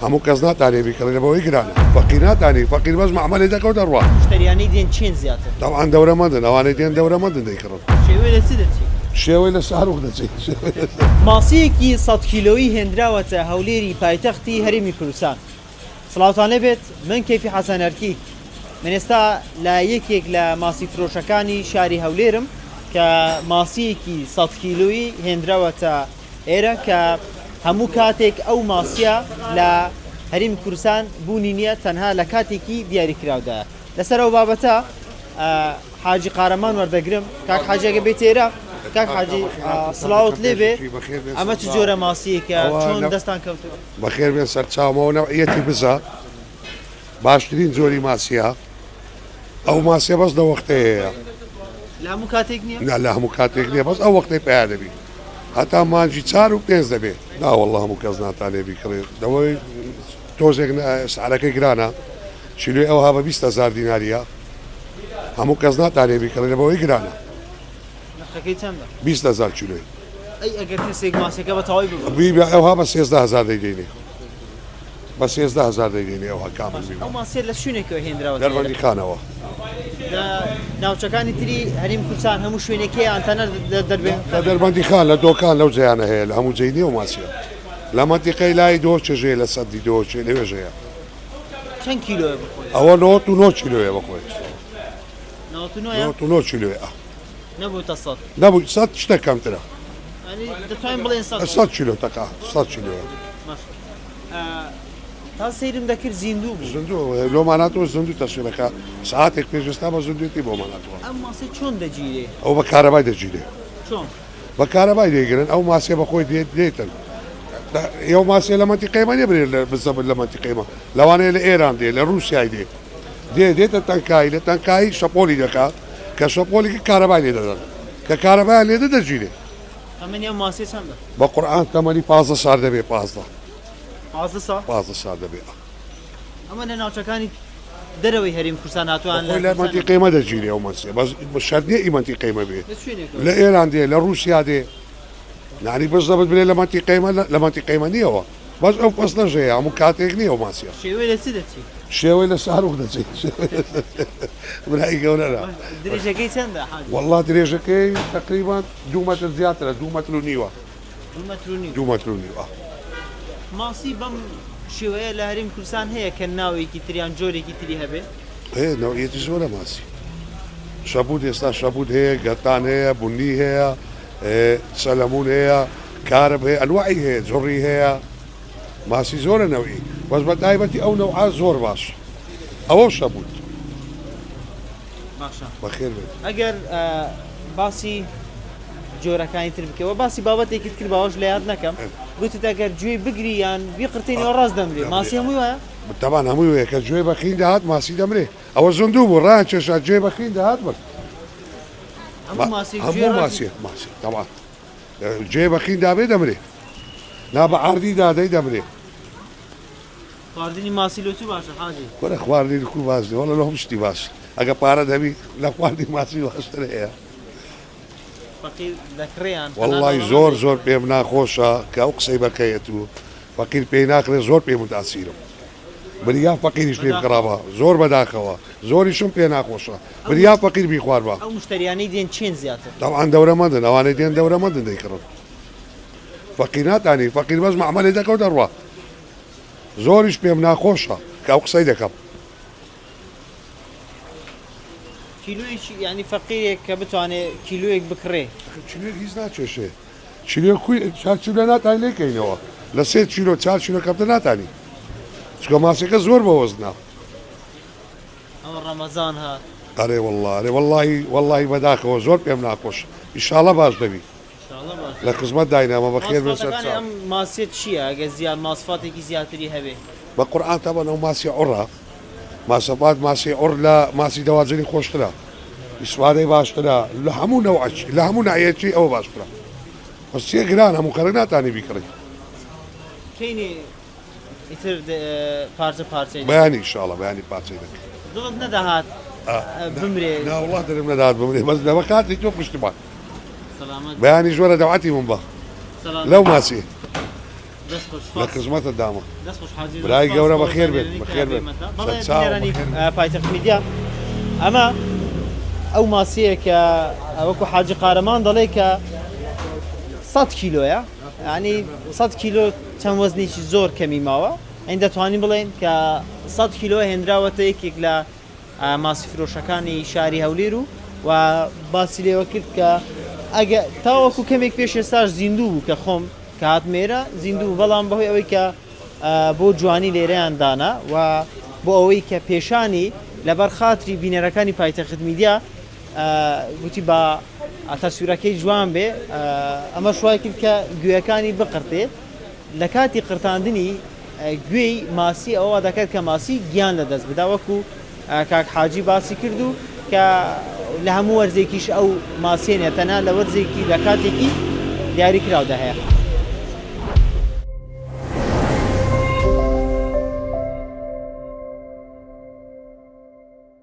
هەموو کەس ناتانێ بیکڕێ لەبەوەی گرانە فەقیر ناتانێ فەقیر بەس مەعمەلێ دەکەو دەڕوا. مشتەریانەی دێن کێن زیاتر؟ تەبعەن دەورەمەندن ئەوانەی دێن دەورەمەندن دەیکڕن. شێوەی لە چ دەچی؟ شێوەی لە ساروخ دەچی. ماسییەکی سەد کیلۆیی هێنراوەتە هەولێری پایتەختی هەرێمی کوردستان. سڵاوتان لێبێت من کەیفی حەسەن ئەرکی من ئێستا لە یەکێک لە ماسی فرۆشەکانی شاری هەولێرم کە ماسییەکی سەد کیلۆیی هێنراوەتە ئێرە کە هەموو کاتێک ئەو ماسیە لە هەرێمی کوردستان بوونی نییە تەنها لە کاتێکی دیاریکراودایە. لەسەر ئەو بابەتە حاجی قارەمان وەردەگرم. کاک حاجی ئەگەر بێیتە ئێرە، کاک حاجی سڵاوت لێ بێ، ئەمە چ جۆرە ماسییەکە، چۆن دەستان کەوتووە؟ بەخێر بێن سەرچاومەوە نەوعیەتی بزە باشترین جۆری ماسیە ئەو ماسیە بەس لە وەختەیە هەیە. لە هەموو کاتێک نییە؟ نا لە هەموو کاتێک نییە بەس ئەو وەختەی پەیا دەبی. هەتا مانگی چار و پێنج دەبێ. نا واللە هەموو کەس ناتانێ بیکڕێ دەوەی تۆزێک سعرەکەی گرانە کیلۆی ئەوها بە 20 هەزار دیناریە هەموو کەس ناتانێ بیکڕێ لەبەوەی گرانە. نرخەکەی چەندە؟ 20 هەزار کیلۆی. ئەی ئەگەر کەسێک ماسیەکە بە تەواوی ببڕێ؟ بیبە ئەوها بە 13 هەزار دەیدەینێ. بە 13 هەزار دەیدەینێ ئەوها کامل باشە ئەو ماسیە لە شوێنێکەوە هێنراوەتە ئێرە؟ دەربەندیخانەوە. لە ناوچەکانی تری هەرێمی کوردستان هەموو شوێنێک هەیە یان تەنها لە دەربەندیخان؟ لە دەربەندیخان، لە دۆکان لەو جێیانە هەیە، لە هەموو جێی نییە ئەو ماسیە. لە مەنتیقەی لای دۆچێش هەیە، لە سەدی دۆچێ لەوێش هەیە. چەند کیلۆیە بەخۆی؟ ئەوە 99 کیلۆیە بەخۆی. 99 ە؟ 99 کیلۆیە. نەبووتە سەد؟ نەبوو، سەد شتێک کەمترە. یانی دەتوانین بڵێین سەد؟ سەد کیلۆ تەقا سەد کیلۆیە. باشە تا سەیرم دەکرد زیندوو بوو. زیندوو لۆمان هاتووە زیندوو تەسویرەکە سەعاتێک پێش ئێستا بە زیندوێتی بۆمان هاتووە. ئەم ماسیە چۆن دەگیرێ؟ ئەو بە کارەبای دەگیرێ. چۆن؟ بە کارەبای دەیگرن ئەو ماسیە بە خۆی دێت دێتن ئەو ماسیە لە مەنتیقەی مە نیە برێ لە بزەبت لە مەنتیقەی مە لەوانەیە لە ئێران دێ لە ڕووسیای دێ دێ دێتە تەنکایی لە تەنکایی شەپۆلی دەکات کە شەپۆلی کرد کارەبای لێ دەدەن کە کارەبایان لێ دە دەگیرێ. تەمەنی ئەم ماسیە چەندە؟ بە قورعان تەمەنی 15 سال دەبێ 15. 15 ساڵ؟ 15 سال دەبێ. ئەمە لە ناوچەکانی دەرەوەی هەرێمی کوردستان هاتووە یان لە خۆی لە مەنتیقەی مە دەگیرێ ئەو ماسیە بەس شەرت نییە ئی مەنتیقەی مە بێ. لە شوێنێکەوە؟ لە ئێران دێ لە ڕووسیا دێ یانی بەس دەبت بلێ لە مەنتیقەی مە لە مەنتیقەی مە نییەوە. بەس ئەو فەسلەش هەیە هەموو کاتێک نییە ئەو ماسیە. شێوەی لە چ دەچی؟ شێوەی لە ساروخ دەچی. برای گەورە نا. درێژەکەی چەندە حاجی؟ وەڵا درێژەکەی تەقریبان دوو مەتر زیاترە دوو مەتر و نیوە. دوو مەتر و نیو. دوو مەتر و نیو ئا. ماسی بەم شێوەیە لە هەرێمی کوردستان هەیە کە ناوێکی تر یان جۆرێکی تری هەبێ؟ هەیە نەوعیەتی زۆرە ماسی. شەبوود ئێستا شەبوود هەیە گەتان هەیە بونی هەیە سەلەمون هەیە کارب هەیە ئەنواعی هەیە جڕی هەیە ماسی زۆرە نەوعی بەس بە تایبەتی ئەو نەوعە زۆر باش ئەوە شەبوود. باشە بەخێر بێت. ئەگەر باسی جۆرەکانی تر بکەوە باسی بابەتێکت کرد باوەش لە یاد نەکەم گوتت ئەگەر گوێی بگری یان بیقرتێنەوە ڕاست دەمرێ ماسی هەمووی وایە؟ تەبان هەمووی وەیە کە گوێی بە خین دەهات ماسی دەمرێ ئەوە زیندوو بوو ڕایان کێشا گوێی بە خین دەهات مرد. هەموو ماسیەک گوێ هەموو ڕاست ماسیەک ماسیەک تەبان گوێی بە خین دابێ دەمرێ نا بە عاردی دادەی دەمرێ. خواردنی ماسی لۆ چ باشە حاجی؟ کورە خواردنی کو باش نیە وەڵا لۆ هەموو شتی باش ئەگە پارەت هەبی لە خواردنی ماسی باشتر هەیە. فەقیر دەکڕێ یان تەنها وەڵی دەوڵەمەند زۆر دەیکڕێ؟ زۆر پێم ناخۆشە کە ئەو قسەی بەکەیەت و فەقیر پێی ناکڕێ زۆر پێی متاسیرم بریا فەقیریش پێی بەداخەوە. بکڕابا زۆر بەداخەوە زۆریشم پێ ناخۆشە ئەو بریا مش فەقیر بیخواربا. ئەو مشتەریانەی دێن کێن زیاتر؟ تەبعەن دەورەمەندن ئەوانەی دێن دەورەمەندن دەیکڕن فەقیر ناتانی فەقیر بەس مەعمەلێ دەکەو دەڕوا زۆریش پێم ناخۆشە کە ئەو قسەی دەکەم. کیلۆیەکی یانی فەقیرێک کە بتوانێ کیلۆیەک بکڕێ. ئەخر کیلۆیەک هیچ ناکێشێ کیلۆیەک کوی چار کیلۆ ناتانی لێی کەینەوە لە سێ کیلۆ چار کیلۆ کەمتر ناتانی چونکە ماسیەکە زۆر بە وەزنە. ئەوە ڕەمەزان هات. ئەرێ وەڵا ئەرێ وەڵاهی وەڵاهی بەداخەوە زۆر پێم ناخۆشە ئیشاڵا باش دەبی. لە خزمەت داین ئەمە بەخێر بێن سەر ماسفاتەکانی چاو. ئەم ماسیە چیە ئەگەر زیاد ماسفاتێکی زیاتری هەبێ؟ بە قورعان تەبعەن ئەو ماسی عوڕە ماسەفات ماسی عوڕ لە ماسی دەواجنی خۆشترە ئیسفادەی باشترە لە هەموو نەوعەکی لە هەموو ناحیەکی ئەوە باشترە بەس چیە گران هەموو خەرک ناتانی بیکڕی. کەینێ ئیتر پارچە پارچەی دەکەی. بەیانی ئیشاڵا بەیانی پارچەی دەکەی. دڵت نەدەهات بمرێ؟ نا وەڵا دلم نەدەهات بمرێ بەس لەبەر خاتری تۆ کوشتمان. سەلامەت بەیانیش وەرە دەعوەتی من بە سەلامەت لەو ماسی. لە خزمەتت دامە. برای گەورە بەخێر بێت بەخێر بێت سەرچاو بەخێر بێت. پایتەخت میدیا ئەمە ئەو ماسیەیە کە وەکو حاجی قارەمان دەڵێ کە 100 کیلۆیە ینی 100 کیلۆ چەند وەزنێکی زۆر کەمی ماوە ئەین دەتوانین بڵێن کە 100 کیلۆ هێنراوەتە یەکێک لە ماسی فرۆشەکانی شاری هەولێر و و باسی لێوە کرد کە ئەگە تاوەکو کەمێک پێش ئێستاش زیندوو بوو کە خۆم کە هاتمە ئێرە زیندوو بوو بەڵام بەهۆی ئەوەی کە بۆ جوانی لێرەیان دانا و بۆ ئەوەی کە پێشانی لەبەر خاتری بینەرەکانی پایتەخت میدیا گوتی با تەسویرەکەی جوان بێ ئەمەش وای کرد کە گوێیەکانی بقرتێ لە کاتی قرتاندنی گوێی ماسی ئەوە وا دەکات کە ماسی گیان لە دەست بدا وەکو کاک حاجی باسی کرد و کە لە هەموو وەرزێکیش ئەو ماسیە نیە تەنها لە وەرزێکی لە کاتێکی دیاری کراودا هەیە.